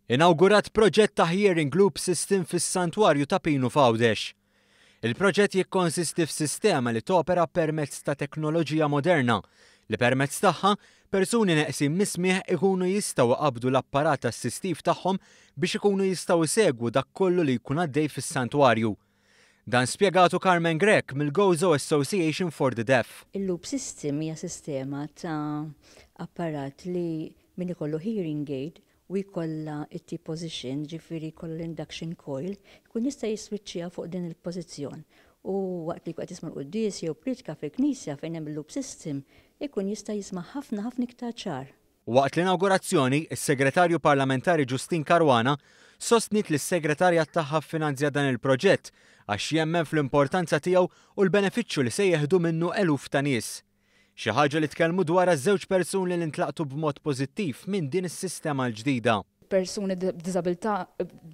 Inawgurat proġett ta' Hearing Loop System fis-Santwarju ta' Pinu f'Għawdex. Il-proġett jikkonsisti f'sistema li topera permezz ta' teknoloġija moderna li permezz tagħha persuni neqsin mis-smigħ ikunu jistgħu iqabbdu l-apparat assistiv tagħhom biex ikunu jistgħu jsegwu dak kollu li jkun għaddej fis-santwarju. Dan spjegatu Carmen Grech mill-Gozo Association for the Deaf. Il-loop system hija sistema ta' apparat li min ikollu hearing aid u jkollha t-T position, ġifieri jkollha l-induction coil, ikun jista' jiswiċċiha fuq din il-pożizzjon u waqt li jkun qed jisma' l-quddies jew prietka fil-knisja fejn hemm il-loop system, ikun jista' jisma' ħafna ħafna iktar ċar. Waqt l-inawgurazzjoni, is-Segretarju Parlamentari Justyne Caruana sostniet li s-Segretarjat tagħha ffinanzja dan il-proġett għax jemmen fl-importanza tiegħu u l-benefiċċju li se jieħdu minnu eluf ta' nies. Xi ħaġa li tkellmu dwarha żewġ persuni li ntlaqtu b'mod pożittiv minn din is-sistema l-ġdida. Persuni b'diżabilità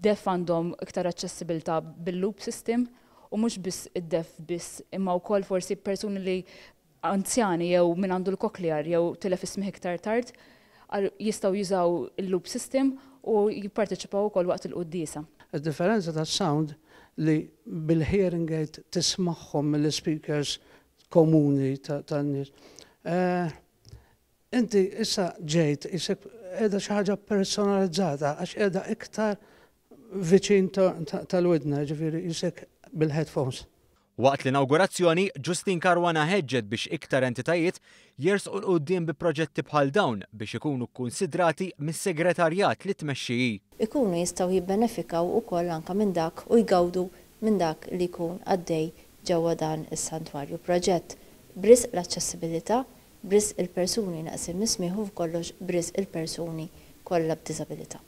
deaf għandhom iktar aċċessibilità bil-loop system u mhux biss id-deaf biss imma wkoll forsi persuni li anzjani jew min għandu l-cochlear jew tilef is-smigħ iktar tard jistgħu jużaw il-loop system u jipparteċipaw ukoll waqt il-quddiesa. Id-differenza tas-sound li bil-hearing aid tismagħhom mill-ispeakers komuni tan-nies. Inti issa ġejt isek qiegħda xi ħaġa personalizzata għax qiegħda iktar viċin tal-widna, ġifieri isek bil-headphones. Waqt l-inawgurazzjoni, Justyne Caruana ħeġġet biex iktar entitajiet jersqu 'l quddiem bi proġetti bħal dawn biex ikunu kkunsidrati mis-segretarjat li tmexxi hi. Ikunu jistgħu jibbenefikaw ukoll anke minn dak u jgawdu minn dak li jkun għaddej ġewwa dan is-santwarju. Proġett b'risq l-aċċessibilità, b'risq il-persuni neqsin mis-smigħ u f'kollox b'risq il-persuni kollha b'diżabilità.